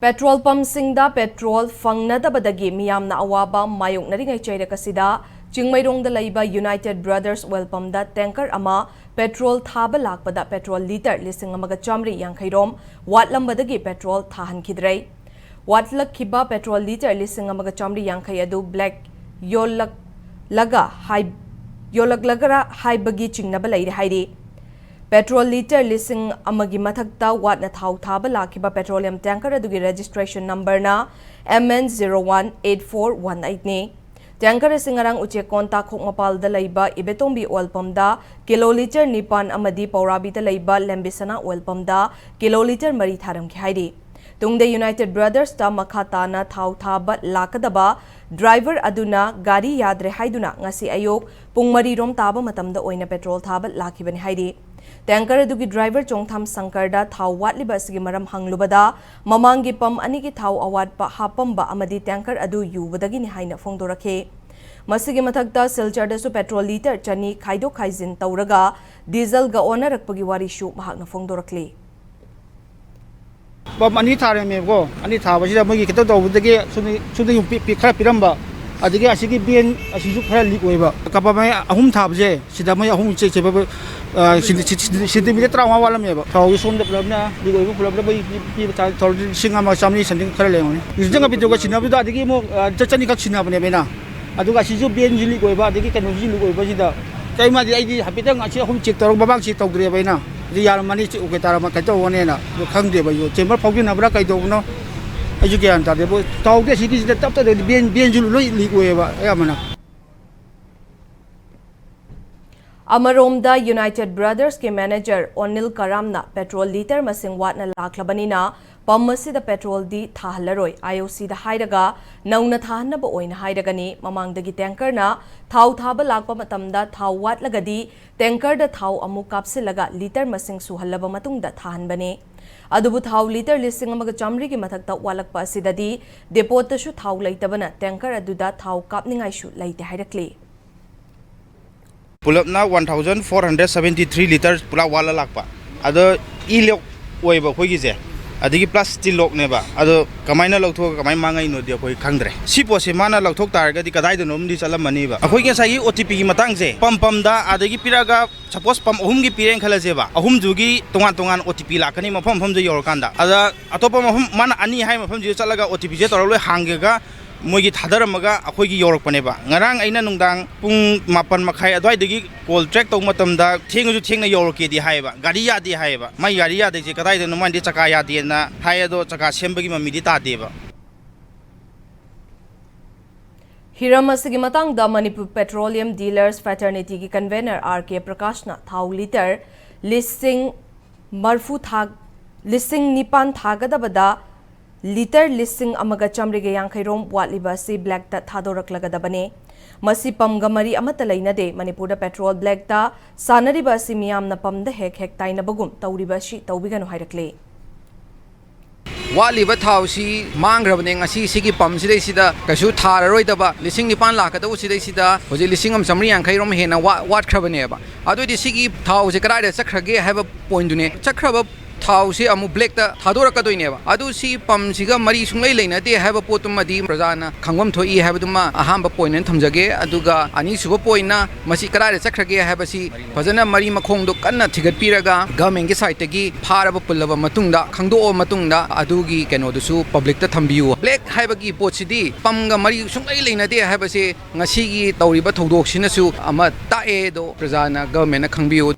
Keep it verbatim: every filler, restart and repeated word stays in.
Petrol ꯄꯝꯁꯤꯡꯗ petrol ꯐꯪꯅꯗꯕꯗꯒꯤ ꯃꯤꯌꯥꯝꯅ ꯑꯋꯥꯕ ꯃꯥꯌꯣꯛꯅꯔꯤꯉꯩ ꯆꯩꯔꯛ ꯑꯁꯤꯗ, ꯆꯤꯡꯃꯩꯔꯣꯡꯗ ꯂꯩꯕ ꯌꯨꯅꯥꯏꯇꯦꯗ ꯕ꯭ꯔꯗꯔꯁ ꯑꯣꯏꯜ ꯄꯝꯗ ꯇꯦꯡꯀꯔ ꯑꯃ ꯄꯦꯇ꯭ꯔꯣꯜ ꯊꯥꯕ ꯂꯥꯛꯄꯗ ꯄꯦꯇ꯭ꯔꯣꯜ ꯂꯤꯇꯔ ꯂꯤꯁꯤꯡ ꯑꯃꯒ ꯆꯥꯃꯔꯤ ꯌꯥꯡꯈꯩ ꯔꯣꯝ ꯋꯥꯠꯂꯝꯕꯗꯒꯤ ꯄꯦꯇ꯭ꯔꯣꯜ ꯊꯥꯍꯟꯈꯤꯗ꯭ꯔꯦ꯫ ꯋꯥꯠꯂꯛꯈꯤꯕ ꯄꯦꯇ꯭ꯔꯣꯜ ꯂꯤꯇꯔ ꯂꯤꯁꯤꯡ ꯑꯃꯒ ꯆꯥꯃꯔꯤ ꯌꯥꯡꯈꯩ ꯑꯗꯨ ꯕ꯭ꯂꯦꯛ ꯌꯣꯜꯂꯛꯂꯒ ꯍꯥꯏ-, ꯌꯣꯜꯂꯛꯂꯒꯔꯥ ꯍꯥꯏꯕꯒꯤ ꯆꯤꯡꯅꯕ ꯂꯩꯔꯦ ꯍꯥꯏꯔꯤ꯫ ꯄꯦꯇ꯭ꯔꯣꯜ ꯂꯤꯇꯔ ꯂꯤꯁꯤꯡ ꯑꯃꯒꯤ ꯃꯊꯛꯇ ꯋꯥꯠꯅ ꯊꯥꯎ ꯊꯥꯕ ꯂꯥꯛꯈꯤꯕ ꯄꯦꯇ꯭ꯔꯣꯂꯤꯌꯝ ꯇꯦꯡꯀꯔ ꯑꯗꯨꯒꯤ ꯔꯦꯖꯤꯁꯇ꯭ꯔꯦꯁꯟ ꯅꯝꯕꯔꯅ M N zero one eight four one eight ꯅꯤ꯫ ꯇꯦꯡꯀꯔ ꯑꯁꯤ ꯉꯔꯥꯡ ꯎꯆꯦꯛꯀꯣꯟ ꯇꯥꯈꯣꯛ ꯃꯄꯥꯜꯗ ꯂꯩꯕ ꯏꯕꯦꯇꯣꯝꯕꯤ ꯑꯣꯏꯜ ꯄꯝꯗ ꯀꯤꯂꯣ ꯂꯤꯇꯔ ꯅꯤꯄꯥꯟ ꯑꯃꯗꯤ ꯄꯧꯔꯥꯕꯤꯗ ꯂꯩꯕ ꯂꯦꯝꯕꯤꯁꯅꯥ ꯑꯣꯏꯜ ꯄꯝꯗ ꯀꯤꯂꯣ ꯂꯤꯇꯔ ꯃꯔꯤ ꯊꯥꯔꯝꯈꯤ ꯍꯥꯏꯔꯤ꯫ ꯇꯨꯡꯗ ꯌꯨꯅꯥꯏꯇꯦꯗ ꯕ꯭ꯔꯗꯔꯁꯇ ꯃꯈꯥ ꯇꯥꯅ ꯊꯥꯎ ꯊꯥꯕ ꯂꯥꯛꯀꯗꯕ ꯗ꯭ꯔꯥꯏꯚꯔ ꯑꯗꯨꯅ ꯒꯥꯔꯤ ꯌꯥꯗ꯭ꯔꯦ ꯍꯥꯏꯗꯨꯅ ꯉꯁꯤ ꯑꯌꯨꯛ ꯄꯨꯡ ꯃꯔꯤ ꯔꯣꯝ ꯇꯥꯕ ꯃꯇꯝꯗ ꯑꯣꯏꯅ ꯄꯦꯇ꯭ꯔꯣꯜ ꯊꯥꯕ ꯂꯥꯛꯈꯤꯕꯅꯤ ꯍꯥꯏꯔꯤ꯫ ꯇꯦꯡꯀꯔ ꯑꯗꯨꯒꯤ ꯗ꯭ꯔꯥꯏꯚꯔ ꯆꯣꯡꯊꯥꯝ ꯁꯪꯀꯔꯗ ꯊꯥꯎ ꯋꯥꯠꯂꯤꯕ ꯑꯁꯤꯒꯤ ꯃꯔꯝ ꯍꯪꯂꯨꯕꯗ, ꯃꯃꯥꯡꯒꯤ ꯄꯝ ꯑꯅꯤꯒꯤ ꯊꯥꯎ ꯑꯋꯥꯠꯄ ꯍꯥꯞꯄꯝꯕ ꯑꯃꯗꯤ ꯇꯦꯡꯀꯔ ꯑꯗꯨ ꯌꯨꯕꯗꯒꯤꯅꯤ ꯍꯥꯏꯅ ꯐꯣꯡꯗꯣꯔꯛꯈꯤ꯫ ꯃꯁꯤꯒꯤ ꯃꯊꯛꯇ ꯁꯤꯜꯆꯔꯗꯁꯨ ꯄꯦꯇ꯭ꯔꯣꯜ ꯂꯤꯇꯔ ꯆꯅꯤ ꯈꯥꯏꯗꯣꯛ ꯈꯥꯏꯖꯤꯟ ꯇꯧꯔꯒ ꯗꯤꯖꯜꯒ ꯑꯣꯟꯅꯔꯛꯄꯒꯤ ꯋꯥꯔꯤꯁꯨ ꯃꯍꯥꯛꯅ ꯐꯣꯡꯗꯣꯔꯛꯂꯤ꯫ ꯄꯝ ꯑꯅꯤ ꯊꯥꯔꯝꯃꯦꯕꯀꯣ꯫ ꯑꯅꯤ ꯊꯥꯕꯁꯤꯗ ꯃꯣꯏꯒꯤ ꯈꯤꯇꯪ ꯇꯧꯕꯗꯒꯤ ꯁꯣꯝꯗ, ꯁꯣꯝꯗ ꯌꯨꯝ ꯄꯤ-, ꯄꯤ-, ꯈꯔ ꯄꯤꯔꯝꯕ, ꯑꯗꯒꯤ ꯑꯁꯤꯒꯤ ꯕꯦꯟ ꯑꯁꯤꯁꯨ ꯈꯔ ꯂꯤꯛ ꯑꯣꯏꯕ꯫ ꯀꯄꯥ ꯃꯌꯥ ꯑꯍꯨꯝ ꯊꯥꯕꯁꯦ, ꯁꯤꯗ ꯃꯣꯏ ꯑꯍꯨꯝ ꯆꯦꯛ ꯆꯦꯛ ꯁꯦꯟꯇꯤꯃꯤꯇꯔ ꯇꯔꯥꯃꯉꯥ ꯋꯥꯠꯂꯝꯃꯦꯕ꯫ ꯊꯥꯎꯁꯦ ꯁꯣꯝꯗ ꯄꯨꯂꯞꯅ ꯂꯤꯛ ꯑꯣꯏꯕ ꯄꯨꯂꯞꯅ ꯃꯣꯏ ꯄꯤ-, ꯄꯤꯕ ꯆꯥ-, ꯊꯥꯎ ꯂꯤꯁꯤꯡ ꯑꯃ ꯆꯥꯝꯃꯔꯤ ꯁꯝꯊꯤꯡ ꯈꯔ ꯂꯩꯔꯝꯒꯅꯤ꯫ ꯍꯧꯖꯤꯛꯇ ꯉꯥꯄꯤꯇꯣꯒ ꯁꯤꯟꯅꯕꯗꯨꯗ ꯑꯗꯒꯤ ꯑꯃꯨꯛ, ꯑ, ꯆ-, ꯆꯅꯤꯈꯛ ꯁꯤꯟꯅꯕꯅꯦꯕ ꯑꯩꯅ꯫ ꯑꯗꯨꯒ ꯑꯁꯤꯁꯨ ꯕꯦꯟꯁꯨ ꯂꯤꯛ ꯑꯣꯏꯕ, ꯑꯗꯒꯤ ꯀꯩꯅꯣꯁꯨ ꯂꯤꯛ ꯑꯣꯏꯕꯁꯤꯗ ꯀꯩ ꯃꯥꯗꯤ ꯑꯩꯗꯤ ꯍꯥꯏꯐꯦꯠꯇꯪ ꯑꯁꯤ ꯑꯍꯨꯝ ꯆꯦꯛ ꯇꯧꯔꯒ ꯃꯃꯥꯡ ꯆꯦꯛ ꯇꯧꯗ꯭ꯔꯦꯕ ꯑꯩꯅ꯫ ꯑꯗꯨ ꯌꯥꯔꯝꯃꯅꯤ, ꯆꯦꯛ ꯑꯣꯀꯦ ꯇꯥꯔꯝꯃ ꯀꯩꯅꯣ ꯇꯧꯒꯅꯦꯅ꯫ ꯑꯗꯨ ꯈꯪꯗꯦꯕ ꯑꯩꯁꯨ꯫ ꯆꯦꯝꯕꯔ ꯐꯥꯎꯖꯤꯟꯅꯕ꯭ꯔꯥ ꯀꯩꯗꯧꯕꯅꯣ ꯑꯩꯁꯨ ꯒ꯭ꯌꯥꯟ ꯇꯥꯗꯦ꯫ ꯊꯥꯎꯗꯤ ꯑꯁꯤꯒꯤꯁꯤꯗ ꯇꯞ ꯇꯞꯅ ꯕꯦꯟ, ꯕꯦꯟꯁꯨ ꯂꯣꯏ ꯂꯤꯛ ꯑꯣꯏꯌꯦꯕ ꯑꯌꯥꯝꯕꯅ꯫ ꯑꯃꯔꯣꯝꯗ ꯌꯨꯅꯥꯏꯇꯦꯗ ꯕ꯭ꯔꯗꯔꯁꯀꯤ ꯃꯦꯅꯦꯖꯔ ꯑꯣꯅꯤꯜ ꯀꯔꯥꯝꯅ ꯄꯦꯇ꯭ꯔꯣꯜ ꯂꯤꯇꯔ ꯃꯁꯤꯡ ꯋꯥꯠꯅ ꯂꯥꯛꯂꯕꯅꯤꯅ ꯄꯝ ꯑꯁꯤꯗ ꯄꯦꯇ꯭ꯔꯣꯜꯗꯤ ꯊꯥꯍꯜꯂꯔꯣꯏ, IOCꯗ ꯍꯥꯏꯔꯒ ꯅꯧꯅ ꯊꯥꯍꯟꯅꯕ ꯑꯣꯏꯅ ꯍꯥꯏꯔꯒꯅꯤ꯫ ꯃꯃꯥꯡꯗꯒꯤ ꯇꯦꯡꯀꯔꯅ ꯊꯥꯎ ꯊꯥꯕ ꯂꯥꯛꯄ ꯃꯇꯝꯗ ꯊꯥꯎ ꯋꯥꯠꯂꯒꯗꯤ ꯇꯦꯡꯀꯔꯗ ꯊꯥꯎ ꯑꯃꯨꯛ ꯀꯥꯞꯁꯤꯜꯂꯒ ꯂꯤꯇꯔ ꯃꯁꯤꯡ ꯁꯨꯍꯜꯂꯕ ꯃꯇꯨꯡꯗ ꯊꯥꯍꯟꯕꯅꯤ꯫ ꯑꯗꯨꯕꯨ ꯊꯥꯎ ꯂꯤꯇꯔ ꯂꯤꯁꯤꯡ ꯑꯃꯒ ꯆꯥꯃꯔꯤꯒꯤ ꯃꯊꯛꯇ ꯋꯥꯠꯂꯛꯄ ꯑꯁꯤꯗꯗꯤ ꯗꯦꯄꯣꯠꯇꯁꯨ ꯊꯥꯎ ꯂꯩꯇꯕꯅ ꯇꯦꯡꯀꯔ ꯑꯗꯨꯗ ꯊꯥꯎ ꯀꯥꯞꯅꯤꯡꯉꯥꯏꯁꯨ ꯂꯩꯇꯦ ꯍꯥꯏꯔꯛꯂꯤ꯫ ꯄꯨꯂꯞꯅ one thousand four hundred seventy three litres ꯄꯨꯂꯞ ꯋꯥꯠꯂ ꯂꯥꯛꯄ꯫ ꯑꯗꯣ ꯏ ꯂꯣꯛ ꯑꯣꯏꯕ ꯑꯩꯈꯣꯏꯒꯤꯁꯦ꯫ ꯑꯗꯒꯤ plus steel lockꯅꯦꯕ꯫ ꯑꯗꯣ ꯀꯃꯥꯏꯅ ꯂꯧꯊꯣꯛꯑꯒ ꯀꯃꯥꯏꯅ ꯃꯥꯡꯉꯛꯏꯅꯣꯗꯤ ꯑꯩꯈꯣꯏ ꯈꯪꯗ꯭ꯔꯦ꯫ ꯁꯤ ꯄꯣꯠꯁꯦ ꯃꯥꯅ ꯂꯧꯊꯣꯛ ꯇꯥꯔꯒꯗꯤ ꯀꯗꯥꯏꯗꯅꯣꯝꯗꯤ ꯆꯠꯂꯝꯃꯅꯤꯕ꯫ ꯑꯩꯈꯣꯏꯒꯤ ꯉꯁꯥꯏꯒꯤ OTPꯒꯤ ꯃꯇꯥꯡꯁꯦ, ꯄꯝ ꯄꯝꯗ ꯑꯗꯒꯤ ꯄꯤꯔꯛꯑꯒ, suppose ꯄꯝ ꯑꯍꯨꯝꯒꯤ ꯄꯤꯔꯦꯅ ꯈꯜꯂꯁꯦꯕ, ꯑꯍꯨꯝꯗꯨꯒꯤ ꯇꯣꯉꯥꯟ ꯇꯣꯉꯥꯟ OTP ꯂꯥꯛꯀꯅꯤ ꯃꯐꯝ ꯃꯐꯝꯗ ꯌꯧꯔꯀꯥꯟꯗ꯫ ꯑꯗ ꯑꯇꯣꯞꯄ ꯃꯐꯝ, ꯃꯥꯅ ꯑꯅꯤ ꯍꯥꯏ ꯃꯐꯝꯁꯤꯗ ꯆꯠꯂꯒ OTPꯁꯦ ꯇꯧꯔꯒ ꯂꯣꯏ ꯍꯥꯡꯉꯒ ꯃꯣꯏꯒꯤ ꯊꯥꯗꯔꯝꯃꯒ ꯑꯩꯈꯣꯏꯒꯤ ꯌꯧꯔꯛꯄꯅꯦꯕ꯫ ꯉꯔꯥꯡ ꯑꯩꯅ ꯅꯨꯡꯗꯥꯡ ꯄꯨꯡ ꯃꯥꯄꯟ ꯃꯈꯥꯏ ꯑꯗꯨꯋꯥꯏꯗꯒꯤ call track ꯇꯧꯕ ꯃꯇꯝꯗ ꯊꯦꯡꯉꯁꯨ ꯊꯦꯡꯅ ꯌꯧꯔꯛꯀꯦꯗꯤ ꯍꯥꯏꯌꯦꯕ, ꯒꯥꯔꯤ ꯌꯥꯗꯦ ꯍꯥꯏꯌꯦꯕ꯫ ꯃꯥꯏ ꯒꯥꯔꯤ ꯌꯥꯗꯦꯁꯦ ꯀꯗꯥꯏꯗꯅꯣ, ꯃꯥꯏꯗꯤ ꯆꯀꯥ ꯌꯥꯗꯦꯅ ꯍꯥꯏ, ꯑꯗꯣ ꯆꯀꯥ ꯁꯦꯝꯕꯒꯤ ꯃꯃꯤꯗꯤ ꯇꯥꯗꯦꯕ꯫ ꯍꯤꯔꯝ ꯑꯁꯤꯒꯤ ꯃꯇꯥꯡꯗ ꯃꯅꯤꯄꯨꯔ ꯄꯦꯇ꯭ꯔꯣꯂꯤꯌꯝ ꯗꯤꯂꯔꯁ ꯐ꯭ꯔꯦꯇꯔꯅꯤꯇꯤꯒꯤ ꯀꯟꯚꯦꯅꯔ ꯑꯥꯔ ꯀꯦ ꯄ꯭ꯔꯀꯥꯁꯅ ꯊꯥꯎ ꯂꯤꯇꯔ ꯂꯤꯁꯤꯡ ꯃꯔꯐꯨ ꯊꯥ ꯂꯤꯁꯤꯡ ꯅꯤꯄꯥꯟ ꯊꯥꯒꯗꯕꯗ ꯂꯤꯇꯔ ꯂꯤꯁꯤꯡ ꯑꯃꯒ ꯆꯥꯃꯔꯤꯒ ꯌꯥꯡꯈꯩ ꯔꯣꯝ ꯋꯥꯠꯂꯤꯕ ꯑꯁꯤ ꯕ꯭ꯂꯦꯛꯇ ꯊꯥꯗꯣꯔꯛꯂꯒꯗꯕꯅꯦ꯫ ꯃꯁꯤ ꯄꯝꯒ ꯃꯔꯤ ꯑꯃꯠꯇ ꯂꯩꯅꯗꯦ꯫ ꯃꯅꯤꯄꯨꯔꯗ ꯄꯦꯇ꯭ꯔꯣꯜ ꯕ꯭ꯂꯦꯛꯇ ꯁꯥꯟꯅꯔꯤꯕ ꯑꯁꯤ ꯃꯤꯌꯥꯝꯅ ꯄꯝꯗ ꯍꯦꯛ ꯍꯦꯛ ꯇꯥꯏꯅꯕꯒꯨꯝ ꯇꯧꯔꯤꯕ ꯑꯁꯤ ꯇꯧꯕꯤꯒꯅꯨ ꯍꯥꯏꯔꯛꯂꯤ꯫ ꯋꯥꯠꯂꯤꯕ ꯊꯥꯎꯁꯤ ꯃꯥꯡꯈ꯭ꯔꯕꯅꯦ꯫ ꯉꯁꯤ ꯁꯤꯒꯤ ꯄꯝꯁꯤꯗꯩꯁꯤꯗ ꯀꯩꯁꯨ ꯊꯥꯔꯔꯣꯏꯗꯕ ꯂꯤꯁꯤꯡ ꯅꯤꯄꯥꯟ ꯂꯥꯛꯀꯗꯧꯕꯁꯤꯗꯩꯁꯤꯗ ꯍꯧꯖꯤꯛ ꯂꯤꯁꯤꯡ ꯑꯃ ꯆꯥꯃꯔꯤ ꯌꯥꯡꯈꯩ ꯔꯣꯝ ꯍꯦꯟꯅ ꯋꯥ-, ꯋꯥꯠꯈ꯭ꯔꯕꯅꯦꯕ꯫ ꯑꯗꯨꯑꯣꯏꯗꯤ ꯁꯤꯒꯤ ꯊꯥꯎꯁꯦ ꯀꯗꯥꯏꯗ ꯆꯠꯈ꯭ꯔꯒꯦ ꯍꯥꯏꯕ ꯄꯣꯏꯟꯗꯨꯅꯦ꯫ ꯆꯠꯈ꯭ꯔꯕ ꯊꯥꯎꯁꯤ ꯑꯃꯨꯛ ꯕ꯭ꯂꯦꯛꯇ ꯊꯥꯗꯣꯔꯛꯀꯗꯣꯏꯅꯦꯕ꯫ ꯑꯗꯨ ꯁꯤ ꯄꯝꯁꯤꯒ ꯃꯔꯤ ꯁꯨꯡꯂꯩ ꯂꯩꯅꯗꯦ ꯍꯥꯏꯕ ꯄꯣꯠꯇꯨꯃꯗꯤ ꯄ꯭ꯔꯖꯥꯅ ꯈꯪꯐꯝ ꯊꯣꯛꯏ ꯍꯥꯏꯕꯗꯨꯃ ꯑꯍꯥꯟꯕ ꯄꯣꯏꯟ ꯑꯣꯏꯅ ꯊꯝꯖꯒꯦ꯫ ꯑꯗꯨꯒ ꯑꯅꯤꯁꯨꯕ ꯄꯣꯏꯟꯅ ꯃꯁꯤ ꯀꯗꯥꯏꯗ ꯆꯠꯈ꯭ꯔꯒꯦ ꯍꯥꯏꯕꯁꯤ ꯐꯖꯅ ꯃꯔꯤ ꯃꯈꯣꯡꯗꯣ ꯀꯟꯅ ꯊꯤꯒꯠꯄꯤꯔꯒ ꯒꯚꯔꯟꯃꯦꯟꯠꯀꯤ ꯁꯥꯏꯠꯇꯒꯤ ꯐꯥꯔꯕ ꯄꯨꯜꯂꯕ ꯃꯇꯨꯡꯗ, ꯈꯪꯗꯣꯛꯑꯕ ꯃꯇꯨꯡꯗ ꯑꯗꯨꯒꯤ ꯀꯩꯅꯣꯗꯨꯁꯨ ꯄꯕ꯭ꯂꯤꯛꯇ ꯊꯝꯕꯤꯌꯨ꯫ ꯕ꯭ꯂꯦꯛ ꯍꯥꯏꯕꯒꯤ ꯄꯣꯠꯁꯤꯗꯤ ꯄꯝꯒ ꯃꯔꯤ ꯁꯨꯡꯂꯩ ꯂꯩꯅꯗꯦ ꯍꯥꯏꯕꯁꯦ ꯉꯁꯤꯒꯤ ꯇꯧꯔꯤꯕ ꯊꯧꯗꯣꯛꯁꯤꯅꯁꯨ ꯑꯃ ꯇꯥꯛꯑꯦ꯫ ꯑꯗꯣ ꯄ꯭ꯔꯖꯥꯅ ꯒꯚꯔꯟꯃꯦꯟꯠꯅ ꯈꯪꯕꯤꯌꯨ꯫